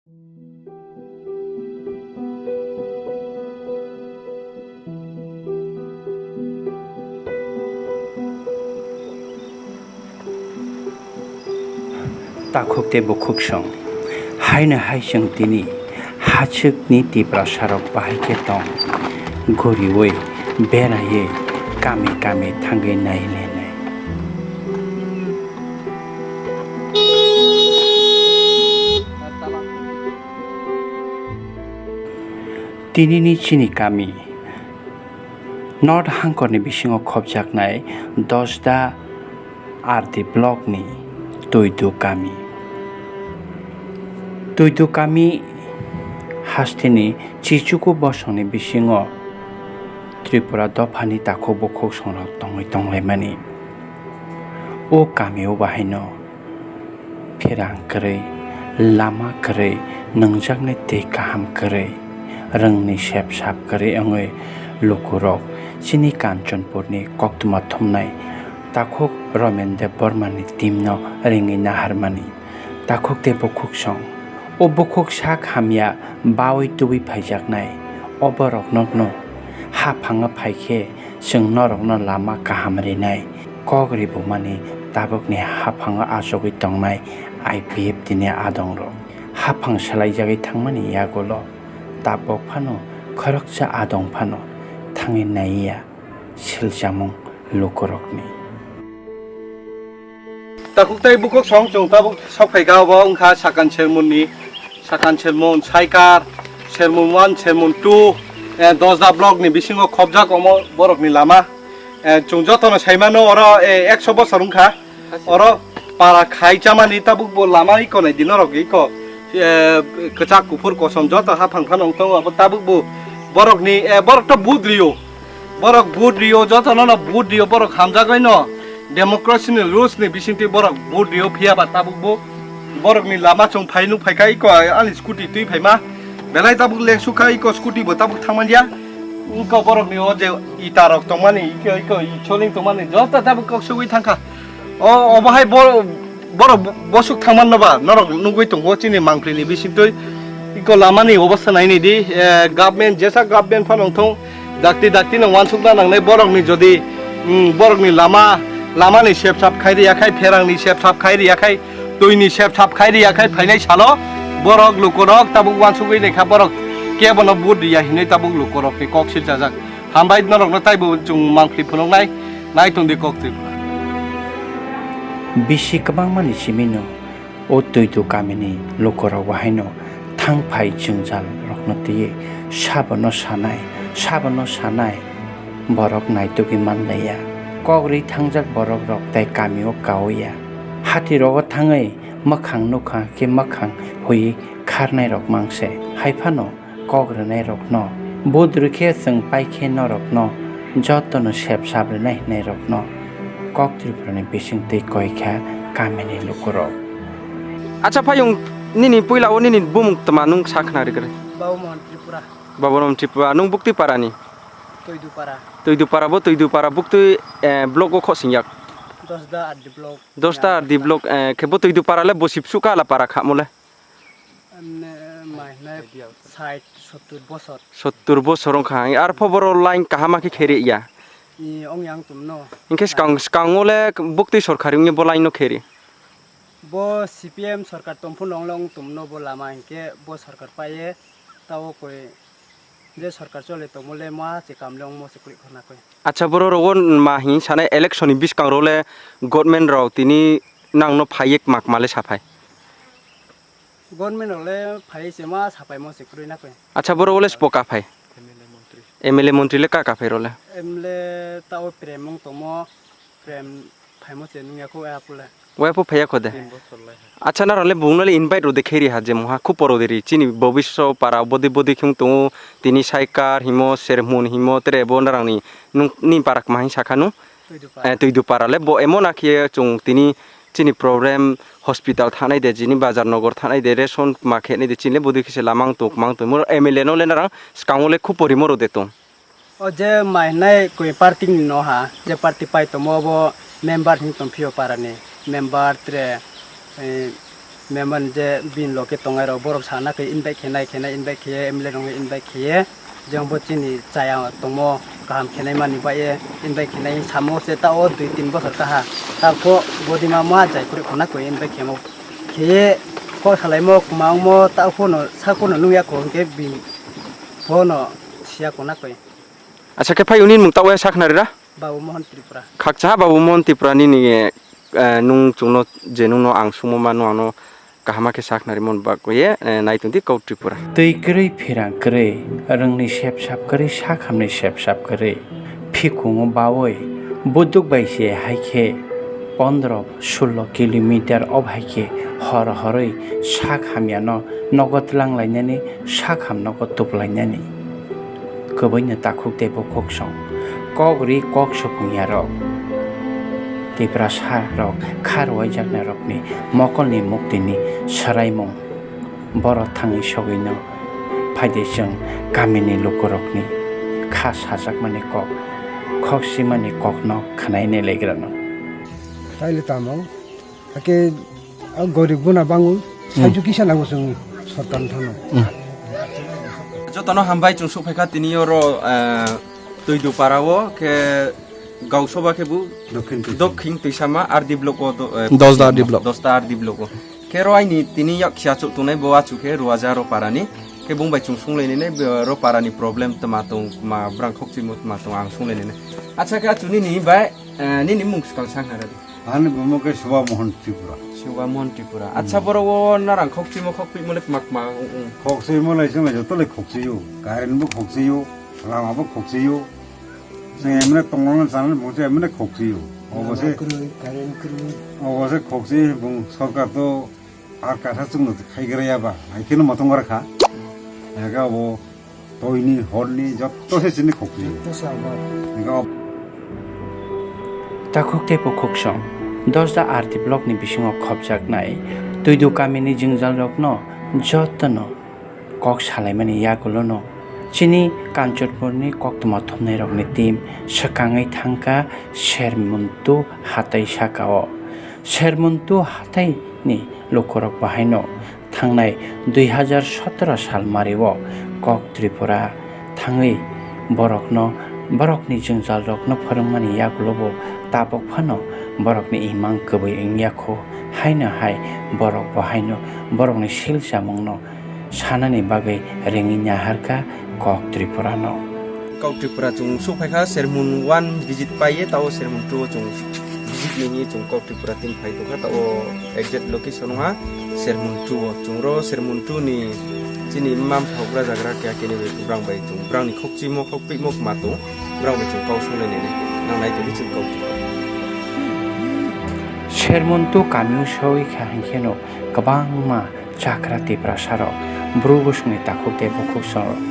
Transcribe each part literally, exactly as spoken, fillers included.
Takhuk tei bukhuksong. Haino hai chwng tini hachwkni Tiprasarok bahai khe tong. Guriui, beraiwi, kami kami thangwi nailainai. Tinini chini kami North Hangkorni bisingo khopjaknai Dosda R D blockni Tuidu kami. Tuidu kami hasteni Chichuku bosongni bisingo Tripura dophani takhuk bukhuk songrok tongwi tonglaimani. O kamio bahaino pherang kwrwi, lama kwrwi, nungjaknai tei kaham kwrwi, rwngni sep sap kwrwi wngwi lukurok chini Kanchanpurni koktwma thumnai takhuk Romen Debbarmani teamno ringwi naharmani. Takhuk tei bukhuksong, o bukhuk sak hamya baui tubui phaijaknai, o boroknokno haphango phaikhe chwng norokno lama kaham rinai. Kok ribumani tabukni haphango achugwi tongnai I P F T ni adongrok. Haphang swlaijagwi thangmani yagulo tabuk phano khoroksa adong phano thangwi naiya silchamung lukurokni. Takhuk tei bukhuk song chwng tabuk sok phaikha, obo wngkha Sakan Sermonni, Sakan Sermon, Saikar, Sermon one, Sermon two, eh, Dosda block ni bisingo khopjak omo borokni lama. Eh, chwng jotono saimano oro, eh, ekso bosor wngkha. Oro para khai chamani tabuk bo lama iko nai di norok iko, eh, kwchak kuphur kosom joto haphang phano wng tongo, abo tabuk bo borokni, eh, borok to vote rio. Borok vote rio, jotono no vote rio, borok hamjagwi no democracy ni rules ni bisingtwi borok vote rio, phiya ba tabuk bo borokni lama chwng phai nuk phaikha iko ani scooty twi phaima belai tabuk lengsukha iko scooty bo tabuk thangmanya. Iko borokni o je ita rok tongmani, iko, iko, icholing tongmani, joto tabuk kok sugwi thangkha. O, obo hai bo-, borok bo-, bosuk thangmanno ba, norok nugwi tongo chini mangpili ni bisingtwi. Iko lamani obostha nainai di, eh, government, jesa government phano wngthong, dakti dakti no uansukna nangnai borokni jodi, mm, borokni lama, lamani sep sap khai riya khai, pherangni sep sap khai riya khai, twini sep sap khai riya khai phainai salo borok lukurok tabuk uansugwi naikha, borok kebono vote riya hinwi tabuk lukurokni kok siljajak. Hambai norokno taibo chwng mangpili phunuknai, nai tongdi kok Tripura. Bisi kwbangmani simino o Tuidu kamini lukurok bo haino thang phai jwngjal rokno twiwi sabono sanai, sabono sanai borok naitugwi manlaiya. Kok ri thangjak borok rok tei kamio kaoya. Hati rogo thangwi mwkhang nukha khe mwkhang huiwi kharnai rok mangse. Hai phano kok rwnairokno vote rwkhe chwng paikhe norokno jotono sep sap rwnai hwnairokno kok Tripurani bisingtwi koikha kamini lukurok. Acha phayung, nini puila o nini bumung tma nwng sa khna rwgwrwi? Babu Mohan Tripura. Babu Mohan Tripura, nwng buktwi parani? Twidupara. Twidupara bo, Twidupara buktwi, eh, block o khosingyak? Dosda R D block. Dosda R D block, eh, khe bo Twidupara le bosip suka la para khamole? Emne, mai hwnai sait sottur bosor. Sottur bosor wngkha. Arpho boro line kahama khe kheri ya? I, ong yang tumno. Hinkhe skang, skango le buktwi sorkari wngya bo line no kheri? Bo C P M sorkar tongphuru nong le ong tumno bo lama hinkhe bo sorkar paye tao koi je sorkar chole tongmo le ma se kam le ongmo se kwrwi khorna koi. Acha, boro rogo ma hin sanai election ni bwskango le government rok tini nang no phaiye kma kma le saphai? Government rok le phaiye se ma sapaimo se kwrwi na koi. Acha, boro le spo ka phai? M L A montri le ka ka phai ro le? M L A tao prem wng tongmo, prem phaimo se nungya kho ya pule. Waya pho phaiya kho de? Tin bosor lai ha. Acha, naro le bung no le invite ro de kheri ha je moha khu poro de ri chini bobiswa para bodi bodi khung tongo tini Saikar himo Sermun himo tere bo narang ni nung ni parak ma hin sakha nu. Twidupara. Eh, Twidupara le bo emon akhe chung tini chini problem hospital thanai de, jini bazar nogor thanai de, ration ma khenai de, chini le bodi khise lamang tuk mang tuk. Mo M L A no le narang skango le khu porimo ro de tong. O je mai nai koi party ni no ha, je party pai tomo bo member hin tong phio para ni member tre, eh, Member je bini loge tongnai rok, borok sana khe invite khe nai, khe nai invite khe M L A rok invite khe, jeng bo chini chaya tongmo kaham khe nai mani bai invite khe nai samo se ta o dui tin bosor kaha ta pho bodima ma jai kuri khona koi invite khe mo khe kok salai mo kwma wng mo ta pho no sa pho no nung ya kho hwnkhe bini pho no siya kona koi. Acha khe phai uni mung ta o ya sa khna rira? Babu Mohan Tripura. Khakcha Babu Mohan Tripura nini, eh, nung chungno je nungno ang sungmo ma nung ano kahama khe sakhnari mon bagwi, eh, nai tongdi kok Tripura. Twi kwrwi phirang kwrwi, rwngni sepsap kwrwi, sakhamni sepsap kwrwi, phikungo bawi, buduk bai se hai khe pondro sullo kilometer o hai khe hor horwi sak hamyano nogo twlang lainani, sak ham nogo tuk lainani. Kwbwino takhuk tei bukhuk song, kok ri kok supung yarok. Tiprasa rok kha rwaijaknai rokni mokolni muktini swraimung. Borok thangwi sogwino phaidi chwng kamini lukurokni kha sajakmani kok, khok simani kokno khwnai nailagrano. Taile tamo, ake, a gorib guna bangu, Hmm. Saijo kisa nango chwng sorkar thano. Hmm. Jotono hambai chwng sukphaikha tini oro, eh, Twidupara o khe Gausoba khe bu Dokhin Twisa. Dokhin Twisama R D block o do, eh, Dosda R D block. Dosda R D block o. Khe ro aini tini yak khia chuk tongnai bo achu khe Ruaja ro parani. Khe bung bai chwng sunglainai bo ro parani problem tma tong ma brang khokchimo tma tong ang sunglainai. Acha khe achu nini bai, eh, nini mung swkang sa khna radi. Ani bumo khe Suba Mohan Tripura. Suba Mohan Tripura. Acha Hmm. Borok o narang khokchimo khokpimo le tma tma ung ung. Khokchimo lai chwng lai joto lai khokchiyo. Current bo khokchiyo, lama bo khokchiyo. Chwng emne tongmani channel bungse emne khokchiyo. Obo se Lama kwrwi, current kwrwi. Obo se khokchi bung sorkar to ar kasa chwngno khaigra ya ba, hai kheno motong gra kha. Ega obo toini horni jotto se chini khokchiyo. Jotto se abo. Ega ob- Takhuk tei bukhuk song, Dosda R D block ni bisingo khopjaknai Twidu kamini jwngjalrokno jottono kok salaimani yagulono chini Kanchanpurni koktwma thumnairokni team swkangwi thangkha Sermontu hatai sakao. Sermontu hataini lukurok bahaino thangnai dui hazar sotoro sal mario kok Tripura thangwi borokno, borokni jwngjalrokno phwrwngmani yagulobo tabuk phano borokni imang kwbwi wngya kho, haino hai borok bahaino borokni sil chamungno sanani bagwi ringwi naharkha kok Tripura no. Kok Tripura chwng sukphaikha Sermon one visit paiye, tao Sermon two o chwng visit nini chwng kok Tripura team phai tongkha, tao exact location wngha Sermon two o. Chwng ro Sermon two ni chini mma mpha ugra jagra kya kene bai brang bai chwng brang ni khokchimo khokpimo ma tong, brang bai chwng kau sung nai nai nang nai tongdi chwng kau. Sermon two kami o soi kha hinkhe no kwbangma chakra Tiprasa rok, bru bwswngni takhuk tei bukhuk song rok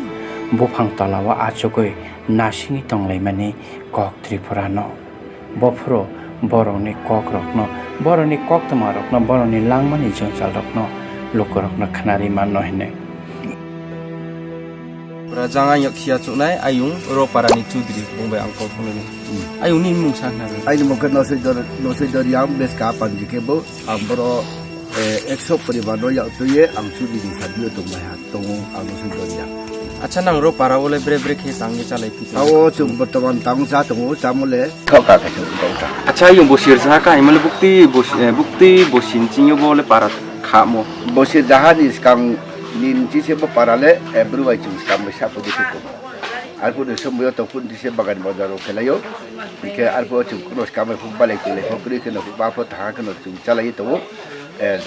buphang tola o achugwi nasingwi tonglaimani kok Tripura no. Bophuru borokni kok rokno, borokni koktwma rokno, borokni langmani jwngjal rokno lukurokno khwnari manno hinwi. Rajang ayok khia chuknai ayung ro parani chudri bung bai ang kok phunani. Hmm. Ayung ni mung sa khna. Aini mung khe Nosoi Dor-, Nosoi Doriang beska panji khe bo ang boro, eh, ekso poribar no yak tuye ang chudri ni sadio tong bai ha, tongo ang Nosoi Doriang. Acha nang ro para o le bre bre khe tang ye chalai phi. Tao chwng bortoman tang cha tongo, chamo le. Thok kha khe chwng tong kha. Acha yung bo sir ja ka himani bukti bo si-, eh, bukti bo sin ching yo bo le para kha mo. Bo sir jaha ni skang Nini chise bo para le, eh, bru bai chwng swkang bai sa pudi se tongo. Arphuh ni somoi o tongphuru ni chise bagan bazar o khelaio. Hingkhe arphuh chwng kuno swkang bai phuk balai kwlai phok kwrwi kheno, ba pho thaha kheno chwng chalaiwi tongo. Eh,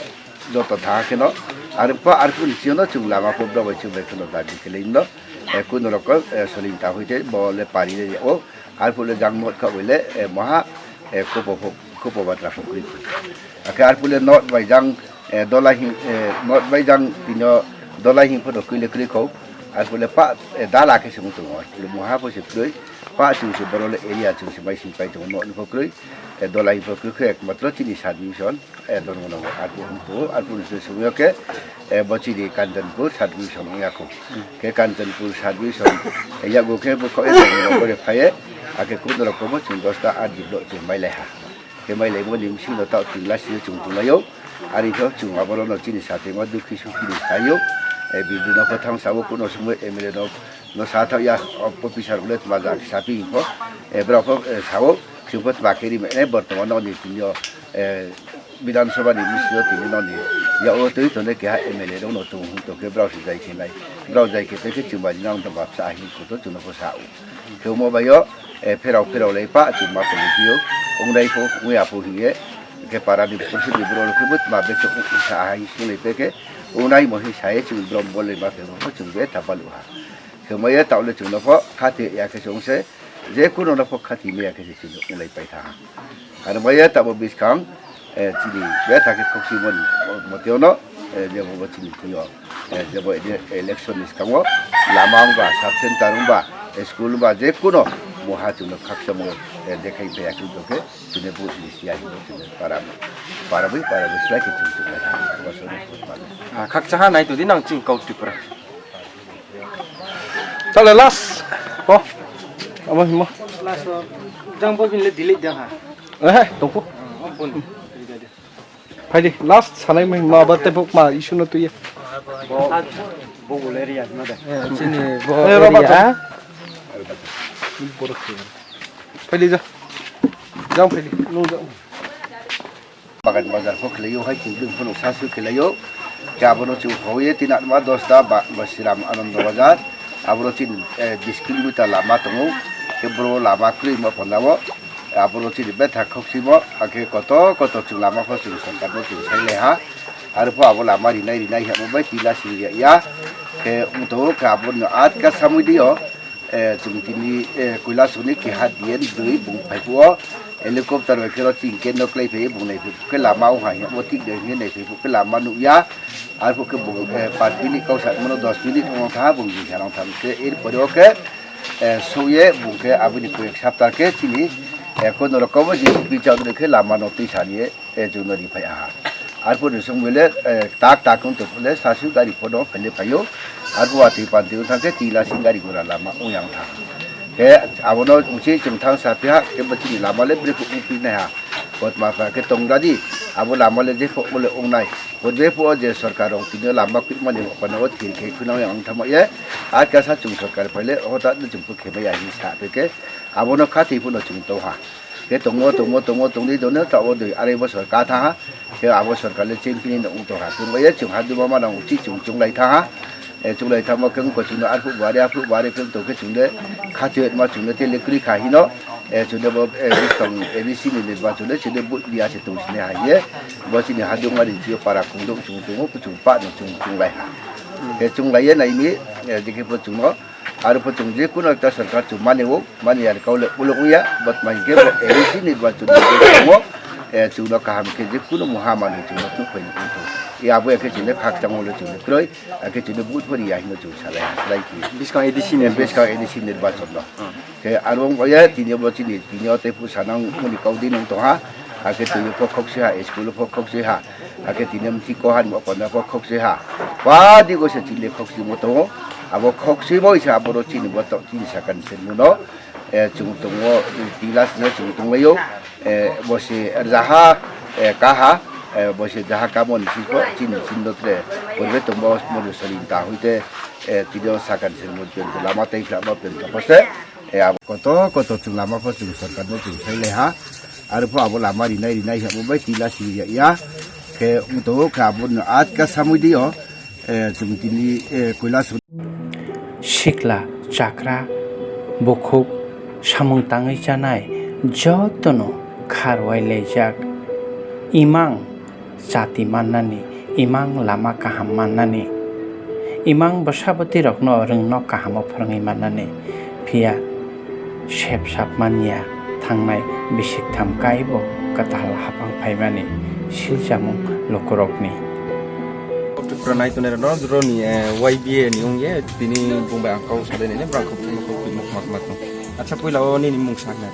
joto thaha kheno. Arphuh, arphuh ni chiyano chwng lama pho bwrok bai chwng bai kheno dabi khelaino. Eh, kuno rokom, eh, soling ta hoite bo le pari o. Arphuh le jang mot kha bai le, eh, moha, eh, kopo pho-, kopo batra pho kwrwi pho. Akhe arphuh le not bai jang, eh, dola hing, eh, not bai jang tino dola hing pho kwrwi le kwrwi kho. Arphuh le pa, eh, dala khe se wng tongo. Arphuh le moha pho se kwrwi. Pa chwng se boro le area chwng se bai sing pai tongo, not ni pho kwrwi. Eh, dola hing pho kwrwi kho ekmatro chini sub division. Eh, Dharmanagar, arphuh hwn tongo, arphuh ni simi o khe, eh, bo chini Kanchanpur sub division wngya kho. Khe Kanchanpur sub division, eh, yago khe bo kho, eh, Dharmanagar phaiye, akhe kuno rok komo chwng Dosda R D block chwng mailai ha. Khe mailai bo ni bisingo ta twla sio chwng tonglaio. Ari khe chwng aborokno chini satima dukhi sukhi ni sayo, eh, bibino khe thang sabo kuno sumui M L A rok no sa thok ya, o officer ule tma ja sapi kho, eh, borok kho, eh, sao chwng khe tma khe ri mene bortoman no ni tini o, eh, Bidhan Sabha ni bisio tini no ni ya o twi tone keha M L A rok no tung hung to khe borok se jai khe nai, borok jai khe tei khe chwng bai nang to bapsa ahi kho to chwng no kho sa o. Khe omo bai o, eh, pherao pherao lai pa chwng ma tongwi phio, wngnai pho wngya pho hiye, khe para ni phursuk ni borok rok khe bwtma bechuk wngsa ahai swngwi tei khe wngnai mo hi saye chwng brom bol ni ma khe bo chwng be ta balu ha. Khe maya ta le chwng no pho khati ya khe chwng se je kuno no pho khati maya khe chwng wnglai pai tha ha. Ar maya ta bo biskang, eh, chini be ta khe khokchi mon moteo no, eh, je bo chini thwi o. Eh, jebo ele-, election ni swkango lama wngba, sub center wngba, school wngba, je kuno muha chwngno khakchangmo, eh, dekhai phaiyakhe wngtongkhe chwngno vote ni siya hinwi chwngno para, para bai, para bai slai khe chwng chwng lai ha. Abo sono vote mano. Ah, khakcha ha nai todi nang chwng kau Tripura. Tale last. Oh. Amo himo. Last o jang bo bin le delete dang ha. Eh, tongkho. Ah, oh, bun. Phaidi, last sanai mai ma ba tepuk ma issue no tuye. Bo, bo ule area no de. Eh, chini bo Eh, Robert, area. Phaidi ja. Jang phaidi, nung jang. Bagan bazar kho khwlaio hai chwng bini phunuk sasu khwlaio. Khe abono chwng hoye tinatma dosta ba, ba Sriram Anando Bazar. Aboro chini, eh, bis kilometer lama tongo. Khe boro lama kwrwi ma panda o. Aboro chini betha khokchimo, hakhe kotor kotor chwng lama pho chwng sorkar no chwng sai lai ha. Aro pho abo lama rinai rinai hemo bai tila siri ya. Khe wngto khe abo no atka samui dio, eh, chwng tini, eh, Koilasuni keha D M dui bung phai phuo, helicopter bai khe ro chwng khe nok lai phai bung nai phai khe lama o hai hemo thik de nai phai khe lama nuk ya. Aro pho khe bung, eh, panch minute kau sa mano dos minute wng tha bung jing khe rong tham khe er pore o khe eh, souye bung khe aboni koi ek sapta khe chini, eh, kono rokomo je bichar khe lama no twi sani, eh, chwngno ri phai aha. Arpor ni song bele, eh, tak tak wng tong le sasu gari phono phele phaio. Arpor watwi panti wng thang khe tila sing gari gura lama wng yang thang. Khe abono uchi chwng thang sa phiha khe bo chini lama le bre phuk wng phi nai ha. Kotma pha khe tong dadi abo lama le je phuk bo le wng nai. Bo je phuk o je sorkar rok tini lama kwrwmani phano o thir khe khwna yang thang ye. A kasa chwng sorkar phaile hotat no chwng Khemai ya hinwi sa phi khe, abono kha twi phano chwng tong ha. Khe tongo, tongo, tongo, tongwi dono, ta o dui arai bosor ka tha ha. Khe abo sorkar le cheng phini no wng tong ha. Chwng bai chwng ha duma ma nang uchi chwng chwng lai tha ha. E, chwng lai tha mo khe wng ko chwng no arphuh bari, arphuh bari khe wng tong khe chwng le kha twi ma chwng le tei le kwrwi kha hino. E, chwng le bo, e, bwskang A D C ni nirbachon le chwng le vote dia se tong sini ha ye. Bo chini ha duma ri chwng para khung duk chwng tongo, chwng pa no chwng chwng lai ha. Khe chwng lai ye nai mi, e, dikhe bo chwng no. Aro pho chwng je kuno ekta sorkar chwng mani o, mani ya kau le ulo uya, but ma hinkhe bo A D C nirbachon ni je tongo, eh, chwng no kaham khe je kuno muha mani chwng no twi phai ni tong. Ya bo ya khe chwng le khakchang o le chwng le kroi, ya khe chwng le vote phori ya hino chwng salai ha, salai khe. Biskang A D C ni. Eh, biskang A D C nirbachon no. Hmm. Khe aro wng ya tini bo chini, tini o tei phu sanang mani kau di nung tong ha, hakhe twi pho khok se ha, school pho khok se ha. Hakhe tini mthi kohan bo panda kok khokse ha. Padi go se chini khokse mo tongo. Abo khokse mo isa aboro chini bo to chini sakani se muno. Eh, chwng tongo, tilas no chwng tonglaio. Eh, bo se jaha, eh, kaha, eh, bo se jaha kamo ni siko chini chindo tre. Purbe tongbo mo de sori ta hoite, eh, tini sakani se mo pento lama tei khlama pento poste. Eh, abo koto koto chwng lama pho chwng sorkar no chwng sai lai ha. Aro pho abo lama rinai rinai habo bai tila siri ya ya. Khe wng tongo khe abo no atka samui di o, eh, chwng tini, eh, koila su- Sikla, chakra, bukhuk, samung tangwi chanai jotono kharwai laijak. Imang chati mannani, imang lama kaham mannani, imang bwsa bwtwirokno rwngno kahamo phwrwngwi mannani, phiya sepsap manya thangnai bisik tham kaibo kwtal hapang phaimani silchamung lukurokni. Tripura nai tongnai rok no, roni, eh, Y B A ni wngye tini bung bai ang kok salai nini, borok ang kok timo kok timo kma kma tong. Acha, puila o nini mung sakna.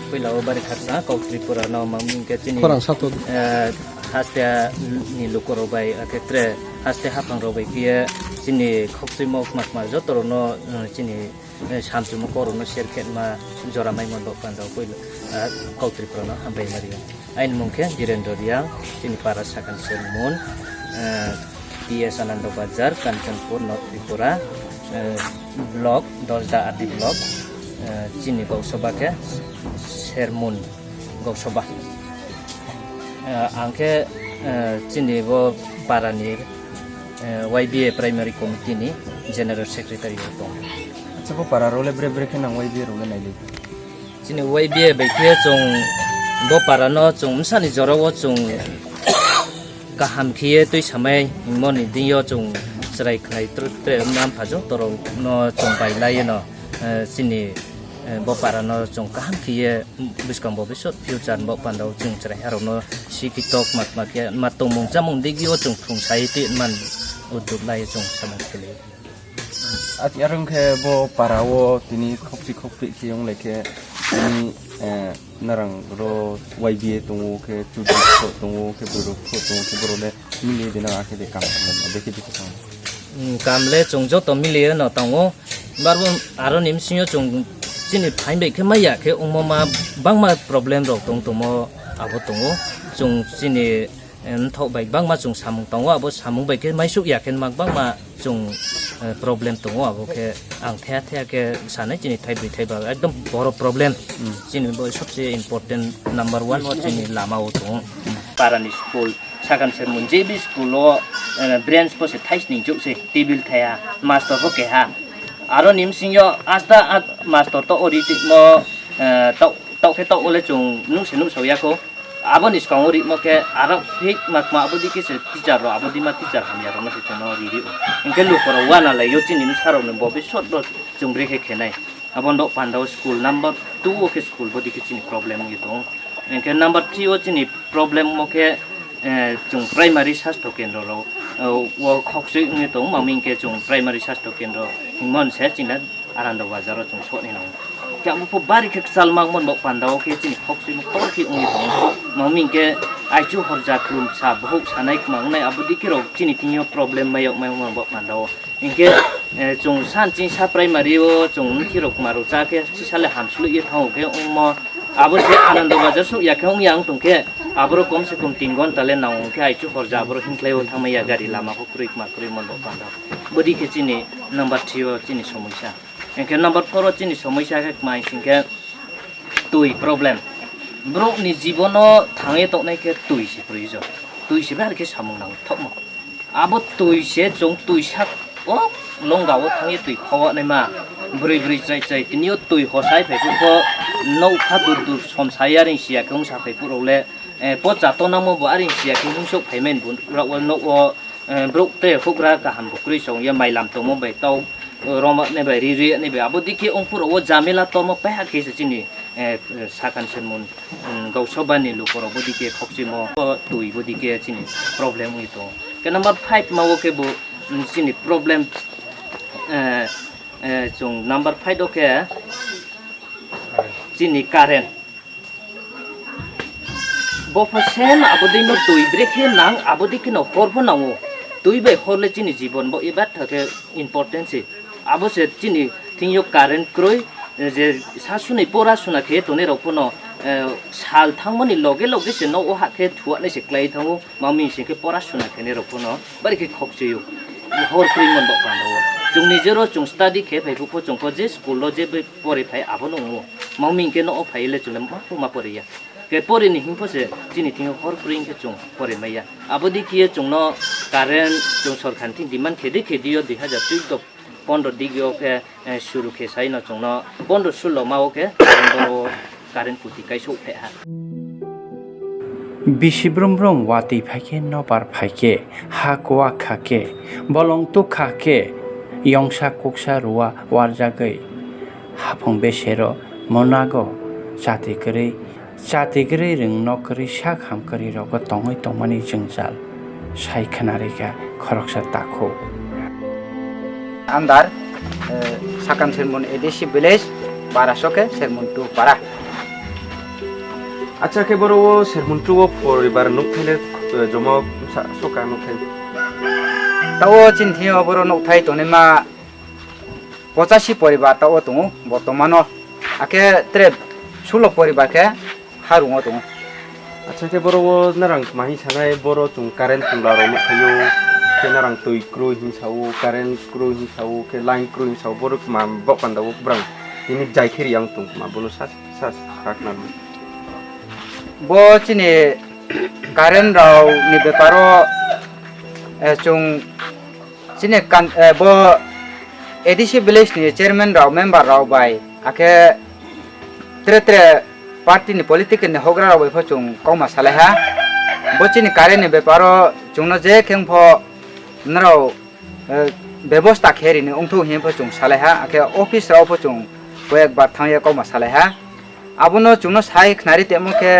Puila o bari khaksa kok Tripura no ma mung khe chini, khorang sato, eh, haste ni lukurok bai, akhe tre haste haphang rok bai khe chini khokchwimo kma kma joto rok no, eh, chini, eh, samchwimo kok rok no share khe ma jora mai mon bo panda puila, eh, kok Tripura no hambai mari. Aini mung khe Birendra Riang, chini para Sakan Sermon, eh, T S Anando Bazar, Kanchanpur, North Tripura, eh, block, Dosda R D block, eh, chini Gausoba khe Sermon Gausoba. Eh, ang khe, eh, chini bo parani, eh, Y B A Primary Committee ni General Secretary bo tongo. Acha, bo para role bre bre khe nang Y B A role nailai? Chini Y B A bai khe chwng bo parano chwng bwsani jorao chwng kaham khiye twi samai himoni dingyo chwng chwrai khlai tre wngma mpha jotorokno chwng bai laiyo no, eh, chini, eh, bo parano chwng kaham khiye bwskang bo bisot future bo pandao chwng chwrai harokno sikhi tok mak mak ya ma tongmung chamung digio chwng thung sai twi man udduk lai chwng samung khili. Ati arong khe bo para o tini khokchi khokphi khe wng lai khe tini, eh, narang ro Y B A tongo khe chudri pho tongo khe borok pho tongo khe borok le mili de na akhe de kam khe de khe de khe tong. Hmm, kam le chwng joto mili no tongo. Barbo aro ni bisingo chwng chini phain bai khe maya khe wngmo ma bangma problem rok tong tongmo abo tongo. Chwng chini Em, thok bai bangma chwng samung tongo, abo samung bai khe maisuk ya khe mak bangma chwng, eh, problem tongo, abo khe ang thaya thaya khe sanai chini thai bwrwi thai ba ekdom boro problem. Hmm. Chini bo sobse important number one o chini lama o tongo. Para ni school, Sakan Sermon J B school o, eh, branch bo se thai sning chuk se, table thaya, master bo keha. Aro ni bisingo asta at master to ori tikmo, eh, tok, tok khe tok ole chwng nuk se nuk sau ya kho. Aboni swkango rikmo khe aro thik ma kma abodi khe se teacher rok, abodi ma teacher hamya rokno se chwngno ri rio. Hinkhe lukorok uanalaio chini bwsarokni bo bisot bo chwng brekhe khenai. Aboni bo pandao school number two o khe school bodi khe chini problem wngwi tongo. Hinkhe number three o chini problem mo khe, eh, chwng primary sastho kendro rok, eh, o khokchwi wngwi tongo, mami hinkhe chwng primary sastho kendro himon se chini Anando Bazar o chwng sokni nango. Khe abo pho bari khe kwchal mangmani bo pandao khe chini khokchwimo tor khe wngwi tongo. Mami hinkhe aichu horja khulumsa bohok sanai kwma wngnai abo dikhe rok chini thwngyo problem mayok mayok mani bo pandao. Hinkhe, eh, chwng san chini sa primary o chwng nukhirok kwma rok cha khe sisale hamswlwi ye thango khe wngmo abo se Anando Bazar sok ya khe wngya wng tong khe aborok kom se kom tin gonta le nango hinkhe aichu horja aborok hinkhlai o thangmaya gari lama kho kwrwi kwma kwrwi mani bo pandao. Bodi khe chini number three o chini somoisa. Hinkhe number four o chini somoisa khe kmai singkhe twi problem. Borokni jibono thangwi toknai khe twi se proyojon. Twi se bai khe samung nang thokmo. Abo twi se chwng twi sak o longa o thangwi twi khowa naima. Bwrwi bwrwi chai chai tini o twi hosai phai khe kho nokha dur dur som sai yaring siya khe wngsa phai puro le, eh, pocha tonamo bo aring siya khe himsok phai mani bo rok o nok o. Eh, borok tei hugra kaham bo kwrwi chong ya, mailam tongmo bai tau, eh, roma ni bai, ri ri ni bai, abo dikhe ongkhorok o jamila tongmo paiha khe se chini, eh, Sakan Sermon, mm, Gausoba ni lukorok bo dikhe khokchimo, o twi bo dikhe chini problem wngwi tongo. Khe number five ma o khe bo, mm, chini problem, eh, eh, chwng number five o khe chini current. Bo pho same abo dei no twi brekhe nang, abo dei kheno hor pho nango. Twi bai hor le chini jibon bo ebar thakhe important se. Abo se chini thingyo current kroi, je sa sunai pora suna khe tonwi rok phono, eh, sal thangmani loge loge se no o hakhe thuaknai se klai thango. Mami singkhe pora suna khenai rok phono bari khe khokchwio. Hor kroi mon bo pano. Chwng nijero chwng study khe phai pho chwng pho je school lo je bai pori phai abono wngo. Mami hinkhe no o phai le chwng le ma pho ma pori ya. Khe pori ni himkhe se chini thing hor kroi hinkhe chwng pori maya. Abo dikhe chwng no current chwng sorkar ni thing demand khe di khe di o dui hazar chuddo pondro digi o khe, eh, suru khe sai no chwng no pondro sulo ma o khe current o current kuti kaisok phe ha. Bisi brum brum watwi phai khe, nobar phai khe, ha kuwak kha khe, bolong tuk kha khe, yongsa kuksa ruwa warjagwi, haphung besero monago chati kwrwi, chati kwrwi rwng nok kwrwi sak ham kwrwi rogo tongwi tongmani jwngjal sai khwnarikha khoroksa takhuk. Andar, eh, Sakan Sermon A D C village, para sokhe Sermon two para. Acha khe boro o Sermon two o poribar nukthai le, eh, jomo sa-, soka nukthai. Tao chini thio boro nukthai tonima pochashi poribar tao tongo bortomano. Akhe tre sulo poribar khe harungo tongo. Acha khe boro o narang mahi sanai boro chwng current thwngla rok nukphaio, khe narang twi kwrwi hinwi sao, current kwrwi hinwi sao, khe line kwrwi hinwi sao, boro ma bok panda o kwbwrang tini jai khe riyang tong ma bono sa sa sa khna. Bo chini current rok ni beparo, eh, chwng chini kan-, eh, bo A D C village ni chairman rok, member rok bai, akhe tre tre party ni political ni hogra rok bai pho chwng kokma salai ha. Bo chini current ni beparo chwngno je kheng pho norok, eh, bebosta khe rini wngthok hinwi pho chwng salai ha, akhe office rok pho chwng koyek bar thangya kokma salai ha. Abono chwngno sai khnari temo khe,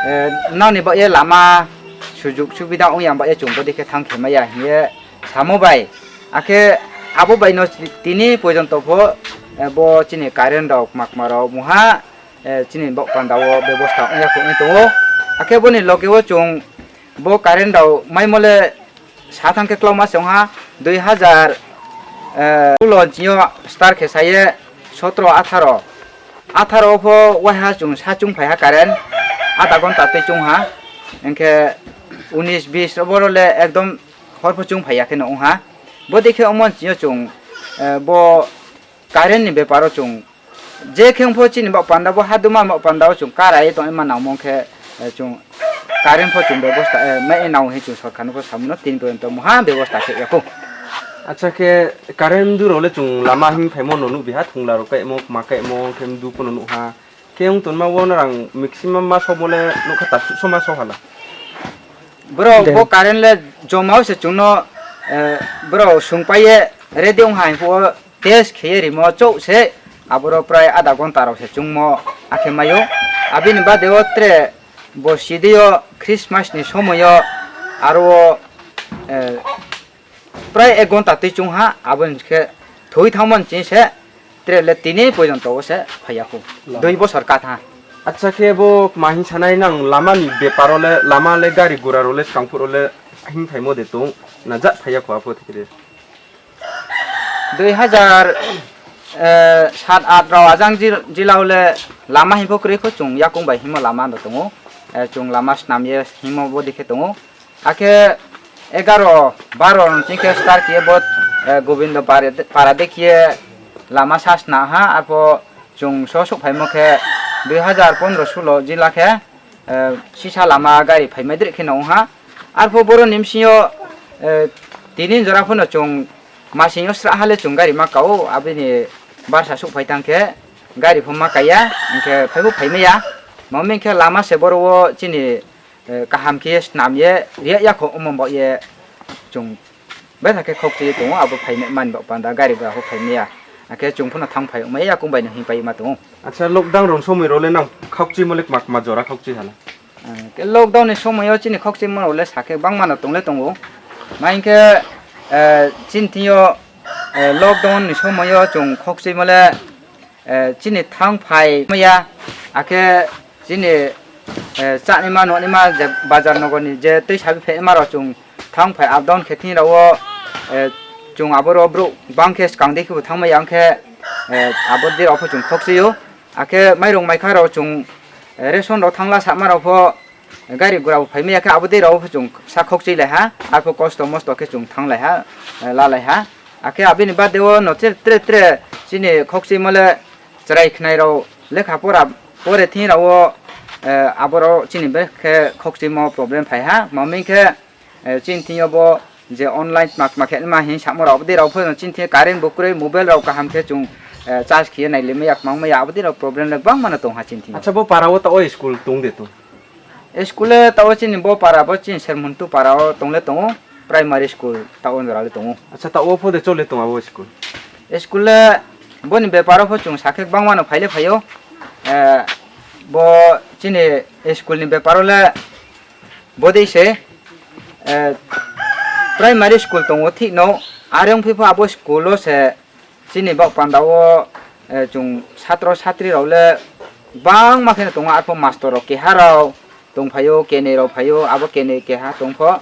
eh, nokni bagwi lama sujuk subida wngya bagwi chwng bodi khe thang khe maya hinwi samo bai. Akhe abo bai no tini porjonto pho, eh, bo chini current rok, makma rok, muha, eh, chini bok panda o bebosta wngya kho wngwi tongo. Akhe boni loge o chwng bo current rok mai mole sa thang khe kwlangma se wngha dui hazar, eh, ulo jio start khe saye sotro atharo. Atharo o pho waiha chwng sa chwng phaiha current, adha ghonta twi chwng ha. Hinkhe unis bis o boro le ekdom hor pho chwng phaiya khe no wngha. Bo dikhe omo chio chwng, eh, bo current ni beparo chwng je kheng pho chini bok panda bo haduma bok panda o chwng karai tong ima nangmong khe, eh, chwng current pho chwng bebosta, eh, mai nao he chwng sorkar no pho samuno tin porjonto muha bebosta khe ya kho. Acha khe current duro le chwng lama hing phaimo no nukbiha thungla rok kaimo ma kaimo khe du pono nukha. Khe wng tonma o narang maximum ma sobo le nukha ta su soma so hala. Bro, bo current le joma o se chwngno, eh, bro sungpai ye ready wng hai pho test khe ye rimo chou se aboro prai adha ghonta rok se chwngmo akhe mayo. Abini bade o tre bo sidio Christmas ni somoyo aro, eh, prai ek ghonta twi chwng ha, aboni khe thwi thangmani chini se tre le tini porjonto o se phaiya khu. Dui bosor katha. Acha khe bo mahi sanai nang lama ni beparo le, lama le gari gura ro le swkang phuru le hing phaimo de tong na jat phaiya khu apho thikre. Dui hazar, eh, sat at rok ajang jil-, jila o le lama hing pho kwrwi kho chwng yakung bai himo lama no tongo. Eh, chwng lama snam ye himo bo dikhe tongo. Akhe egaro baro ni chingkhe start khe bo, eh, Gobindo Pare-, Para dekhiye lama sa sna ha, arpho chwng so sok phaimo khe dui hazar pondro sulo jila khe, eh, sisa lama gari phaimai drik khe no wngha. Arpho boro ni bisingo, eh, tini jora phano chwng masing o sra hale chwng gari ma kao, abini barsa sok phai tang khe gari pho ma kaiya, hinkhe phaibo phaimaya. Mami khe lama se boro o chini eh, kaham khe snam ye riya yakho omo bo ye chwng betha khe khokchi tongo, abo phaimani bo panda gari ba ho phaimaya, akhe chwng phano thang phai maya yakung bai no hing pai ma tongo. Acha, lockdown rok somoi role nang khokchi mole kma kma jora khokchi hala? Eh, khe lockdown ni somoi o chini khokchi mano le sakhe bangma no tongle tongo, ma hinkhe, eh, chini thing yo, eh, lockdown ni somoi o chwng khokchi mole eh, chini thang phai maya, akhe chini, eh, chani ma noni ma je bazar nogor ni je twi sabi phe ma rok chwng thang phai up down khe thini rok o, eh, chwng aboro bro bang khe swkang dei khe bo thang maya, hwnkhe, eh, abo dei rok pho chwng khokchi o, akhe mairung maikha rok chwng, eh, ration rok thangla sama rok pho, gari gura bo phai maya khe abo dei rok bo chwng sa khokchi lai ha, arpho kosto mosto khe chwng thang lai ha, eh, la lai ha. Akhe abini bade o no tre tre tre chini khokchi mole chwrai khnai rok lekha pora pore thing rok o, eh, aboro chini bwkhe khokchi mo problem phai ha, maming khe, eh, chini thing yo bo je online tma tma khe ma hin samo rok abo dei rok pho chini thing current bo kwrwi mobile rok kaham khe chwng, eh, charge khiye nai limaya kwmang maya abo dei rok problem le bang mano tong ha chini thing yo. Acha, bo para o ta o school tong de tong? School le tao chini bo para bo chini Sermontu para o tongle tongo, primary school tao jora le tongo. Acha, tao pho de chole tongo abo school? School le boni beparo pho chwng sakhe bangma no phaile phaio. Eh, bo chini school ni beparo le bodei se, eh, primary school tongo thik no, are wngphi pho abo school o se Chini bok panda o, eh, chwng satro satri rok le bangma kheno tongo, arpho mastor rok keha rok tong phaio, kenwi rok phaio, abo kenwi keha tong pho.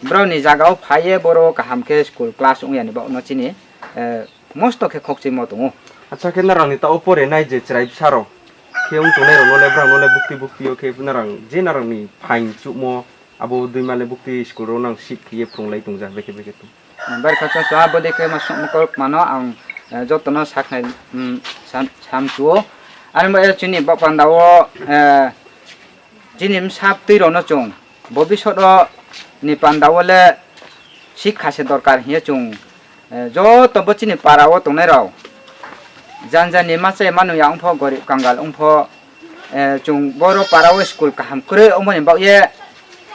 Borok ni jaga o phai ye boro kaham khe school class wng ya ni bok no chini, eh, mosto khe khokchwi mo tongo. Acha khe norok ni ta o pore nai je chwrai bwsa rok? Khe wng tongnai rok no le, brang no le bukti bukti o khe narang je narang ni phaing chumo abo dui male bukti school ro nang sik khe ye phrung lai tong jak bekhe bekhe tong. Bari khakchang chwng abo de khe ma songmo kok mano ang, eh, joto no saknai, mm, sam, sam chuo. Ani ba chini bak panda o, eh, chini msa twi rok no chwng bobisot o ni panda o le sikha se dorkar hiye chwng, eh, joto bo chini para o tongnai rok. Jan jan ni machai manu ya wngpho, gorib kangal wngpho, eh, chwng boro para o school kaham kwrwi wngmani bagwi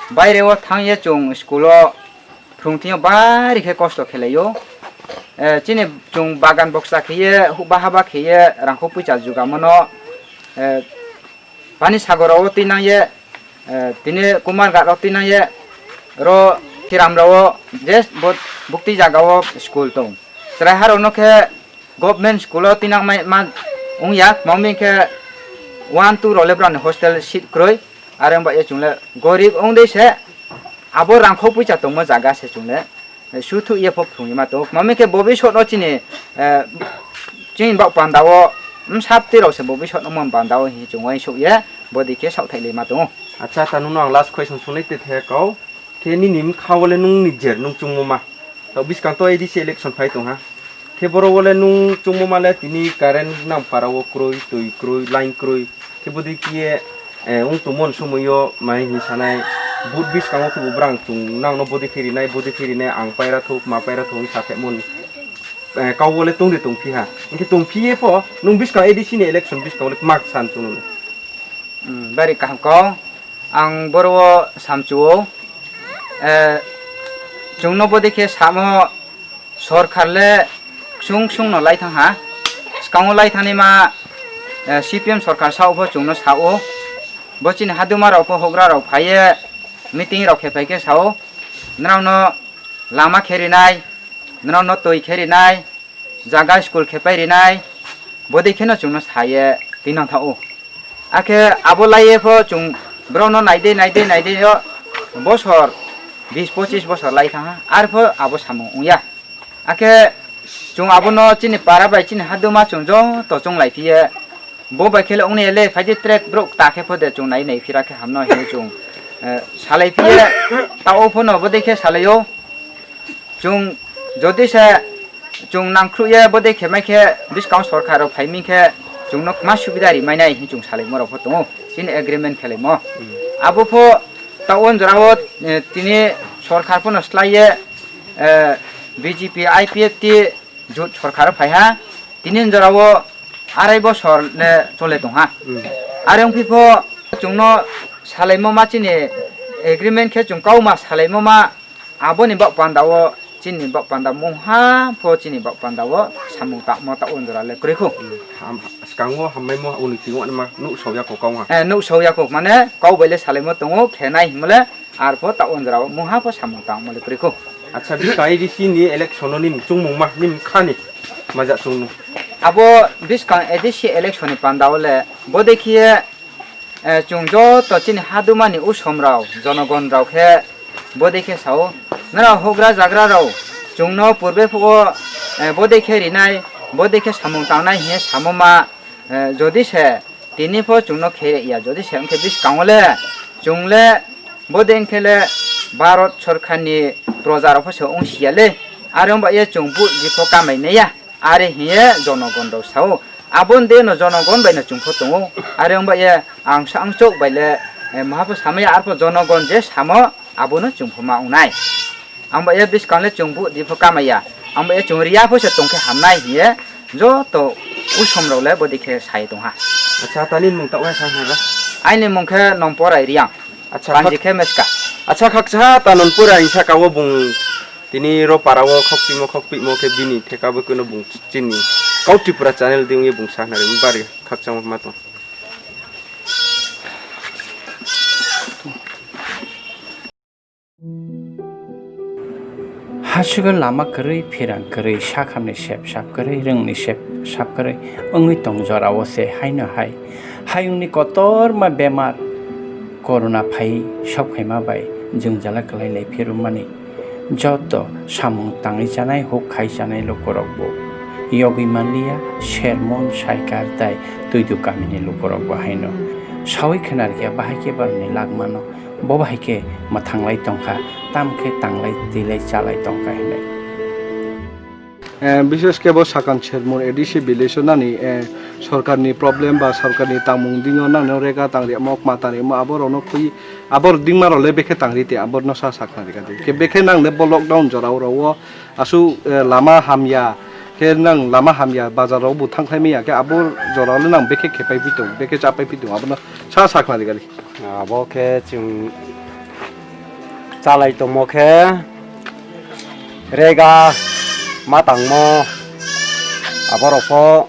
baire o thang ye chwng school o phrung thing yo bari khe kosto khe lai o. Eh, chini chwng bagan boksa khe ye, hukba haba khe ye, rangkho puisa jugamo no, eh, Pani sagoro o twi nang ye, eh, tini Kumar Ghat o twi nang ye, ro Kiram ro o je bo-, bukti jaga o school tong. Chwrai ha rok no khe government school o twi nang mai ma wng ya, tma wng khe one two rok le brani hostel seat kwrwi, are wng ba ye chwng le gorib wng de se abo rangkho puisa tongmo jaga se chwng le. Suthu ye phok thung ma to. Mami khe bobisot no chini, eh, chini bak panda o, mm, sapti rok se bobisot no mon panda o hi chwng uain sok ye, bodi khe sok thai le ma to. Acha, ta nung no ang last question sunai te the kau. Khe nini mkha o le nung ni jer nung chungmo ma. To biskang to A D C election phai tong ha. Khe boro o le nung chungmo ma le tini current nang para o kroi, twi kroi, line kroi. Khe bodi khe, eh, wng tongmon somoi o mai hinwi sanai, but biskango khe bo brang chwng nang no bodi khe rinai, bodi khe rinai, ang paira thok, ma paira thok wngwi sa phaimon, eh, kau o le tong de tong phi ha. Hwnkhe tong phi ye pho, nung biskang A D C ni election biskang o le mak san chwng no. Hmm, bari kaham kau. Ang boro o sam chuo, eh, chwng no bodi khe samo, Sorkar le ksung ksung no lai thang ha. Swkango lai thani ma, eh, C P M sorkar sao pho chwng no sao. Bo chini haduma rok pho hougra rok phai ye meeting rok khe phai khe sao. Nrao no lama khe rinai, nrao no twi khe rinai, jaga school khe pai rinai. Bodi khe no chwng no sa ye twi nang tha o. Akhe abo lai ye pho chwng borok no nai de, nai de, nai de yo bosor bis pochis bosor lai thang ha. Ar pho abo samung wng ya. Akhe chwng abono chini para bai chini haduma chwng joto chwng lai phiye. Bo bai khele wngnai le phaidi trek brok ta khe phode chwng nai nai phira khe hamno hinwi chwng, eh, salai phiye. Ta o phono bo dekhe salaio. Chwng jodi se chwng nangkhruh ye bo dekhe mai khe biskang sorkar rok phai mi khe chwng no ma subida ri mai nai hinwi chwng salai mo rok pho tongo. Chini agreement khelai mo. Hmm. Abo pho ta o jora o, eh, tini sorkar phono slai ye, eh, B J P, I P F T, Jut sorkar phai ha, tini jora o arai bosor le chole tong ha. Hmm. Are wng phi pho chwng no salaimo ma chini agreement khe chwng kau ma salaimo ma aboni bak panda o chini bak panda mungha pho chini bak panda o samung tamo ta o jora le kwrwi khu. Hmm. Ham-, swkango hambai mo uni tingo ma nuk sao ya kho kau ha. Eh, nuk sao ya kho mane kau bai le salaimo tongo khe nai himle. Ar pho ta o jora o mungha pho samung tang mole kwrwi khu. Acha, biskang A D C ni election o nini chungmung ma, nini khani maja chungmung. Abo biskang A D C election ni panda o le bo dekhiye, eh, chwng joto chini haduma ni usom rok, jonogon rok khe bo dekhe sao. Nara hougra jagra rok chwng no purbe phugo, eh, bo dekhe rinai, bo dekhe samung tangnai hiye samo ma, eh, jodi se Tini pho chwngno khe ya, jodi se wngkhe bwskango le, chwng le, bo de wngkhe le, Bharat sorkarni proja rok pho se wng si ya le, are wng ba ye chwng vote ripho kamai nai ya, are hiye jonogon rok sao. Aboni de no jonogon bai no chwng pho tongo, are wng ba ye ang sa ang chok bai le, eh, maha pho samai ya, arpho jonogon je samo, abono chwng pho ma wngnai. Ang ba ya bwskang le chwng vote ripho kamaiya. Ang ba ya chwng riya pho se tongkhe hamnai hiye joto usom rok le bodi khe sai tongha. Acha, tani mung ta wai sa hwnba? Aini mung khe Nomporai Riang. Acha, Panji khak-, khe Meska. Acha, khaksa ta Nomporai sa ka o bung tini ro para o khok pimo khok pimo khe bini theka bo kuno bung chini Kau Tripura channel di wngye bung sa hwnari bari khakchangma ma tong. Hasugo lama kwrwi, phirang kwrwi, sakhamni sep sap kwrwi, rwngni sep sap kwrwi wngwi tong jorao se haino hai hayungni kotorma bemar corona phai sokphaima bai jwngjala kwlai lai phirumani joto samung tangwi chanai, huk khai chanai lukurokbo Yogwi manliya Sermon, Saikar tei Twidu kamini lukurok bo haino. Sawi khwnarikha bahai khe borokni lagmano, bo bahai khe mwthanglai tongkha, tamo khe tanglai twilai chalai tongkha hinwi. Eh, bishes khe bo Sakan Sermon A D C village o nani, eh, sorkarni problem ba sorkarni tangmung dino nangno rega tang rimo, kma tang rimo, aborokno khwi, abor dingmarok le bekhe tang rite, aborno sa sakna rikha di. Khe bekhe nang le bo lockdown jorao rao aswk, eh, lama hamya khe nang lama hamya bazar rao bo thang khlai manya khe abo jorao le nang bekhe khepai pi tong, bekhe chapai pi tong, abono sa sakna rikha di. Abo khe chwng chalai tongmo khe rega ma tangmo aborok pho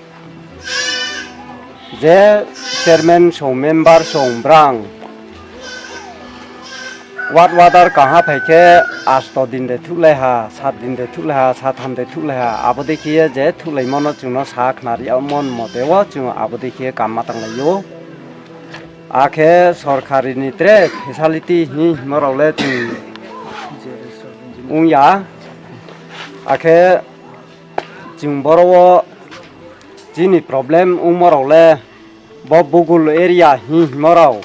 je chairman song member song brang ward wadar kaha phai khe asto din de thuklai ha, sat din de thuklai ha, satham de thuklai ha, abo dei khe je thuklai mano chwngno sa khna ri mon mote o chwng abo dei khe kam ma tanglai o. Akhe sorkarini tre facility hi himorok le chwng wngya. Akhe chwng boro o chini problem wngmorok le bo Bugul area hi himorok.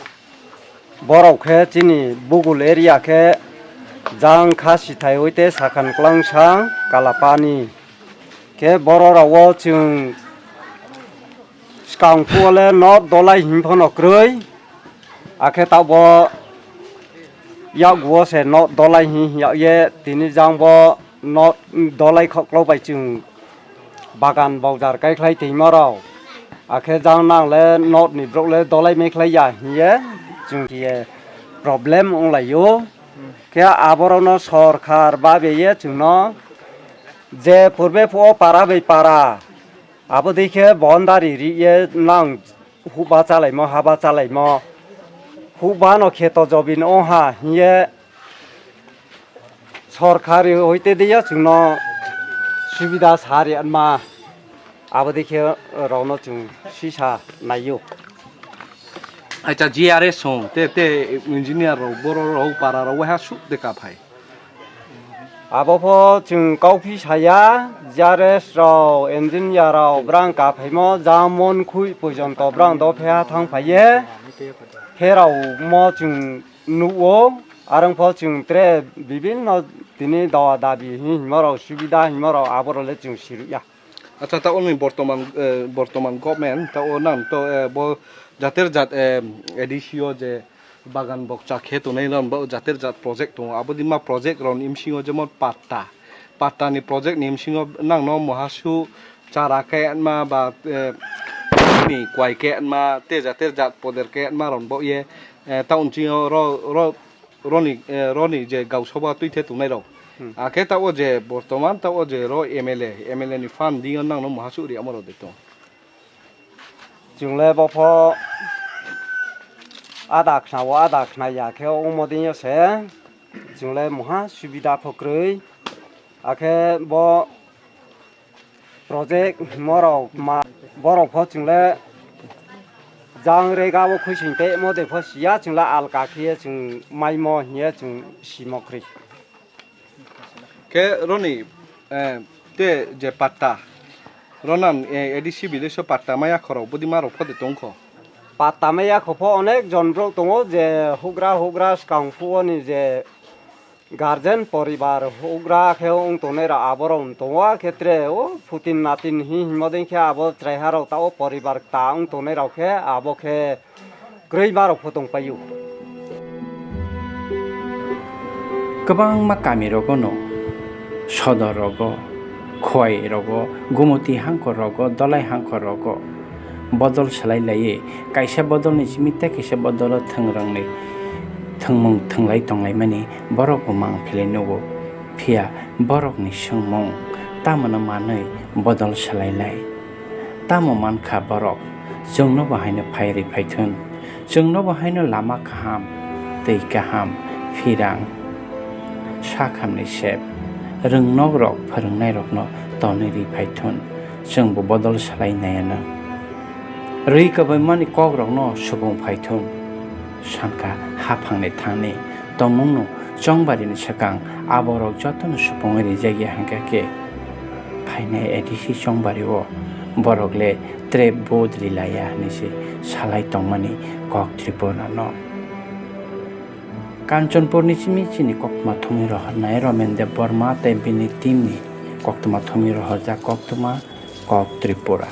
Borok khe chini Bugul area khe jang kha sithai oi te sakhan kwlangsa Kalapani. Khe borok rok o chwng swkang phuo le not dolai him phano kwrwi. Akhe tabok yakguo se not dolai him yak ye tini jang bo not dolai khoklo bai chwng bagan bokjar kai khlai tongma rok. Akhe jang nang le not ni borok le dolai mai khlai ya hing ye chwng ye problem wng lai o. Khe aborok no sorkar babe ye chwng no je purbe phuo para bai para abo dei khe boundary ri ye nang huba chalaimo, haba chalaimo, huba no kheto jobin ongha hiye sorkari hoite diya chwngno subida sa riyama, abo dikhe rokno chwng sisa naio. Acha, G R S song, te, te engineer rok, borok rok, para rok, waiha suk de ka phai. Abo pho chwng kauphi saya, G R S rok, engineer rok, brang ka phaimo, jamon khui pojonto brang do pheha thang phaiye, pherao mo chwng nugo, arang pho chwng tre bibinno tini dawa dabi hi himo rok, subida himo rok, abo rok le chwng siruk ya. Acha, ta oni bortoman, eh, bortoman government, ta o nang to, eh, bo jater jat, eh, A D C o je, bagan bokcha khe tongnai rok bo jater jat project tongo. Aboni ma project rok ni bisingo jemon patta. Patta ni project ni bisingo nang no mohasu chara khe ma ba, eh, ni kwai khe ma te jater jat poder khe ma rok bo ye, eh, town chingo ro, ro, roni, eh, roni je gausoba twi the tongnai rok. Hmm. Akhe ta o je bortoman ta o je ro M L A, M L A ni fund dingo nang no mohasu ri amo rok de tong. Chwng le bo pho ada khna o, ada khna ya khe omo dei yo se chwng le moha subida pho kwrwi. Akhe bo project himo rok ma borok pho chwng le jang rega o khuising tei mo de pho siya chwng le alka khe ye chwng mai mo hiye chwng simo kwrwi. Khe roni, eh, te je patta, ronan, eh, A D C village o patta maya khorok budi ma rok phode tongkho. Patta maya khopho onek jon borok tongo je hugra hugra swkang phuo ni je guardian poribar hugra khe wng tongnai rok aborok wng tongo, a khetre o phutin natin hi himo dei khe abo chwraiha rok ta o poribar ta wng tongnai rok khe abo khe kwrwi ma rok pho tong paio. Kwbangma kami rogo no, sodor rogo, khowai rogo, gumoti hangkor rogo, dolai hangkor rogo bodol swlai laiwi, kaisa bodol ni simi tei kaisa bodol o thwngrwng ni thwngmung thwnglai tonglaimani borok bo mang philai nugo. Phiya borok ni swngmung tamo no manwi bodol swlai lai? Tamo mankha borok, chwngno bo haino phai rwi phaithun. Chwngno bo haino lama kaham, twi kaham, phirang, sakhamni sep, rwngnokrok phwrwngnairokno tonwi rwi phaithun. Chwngbo bodol salai naianw. Rwi kwbaimani kokrokno supung phaithun. Sankha haphangni thani tongmungno chongbarini swkang aborok jotono supungwi rijak ya hwnkha khe, phainai A D C chongbario borok le trep vote rilaiya hinwi se salai tongmani kok Tripura no. Kanchanpur ni simi chini koktwma thumwi rohornai Romen Deb Barma tei bini team ni koktwma thumwi rohorjak koktwma kok Tripura.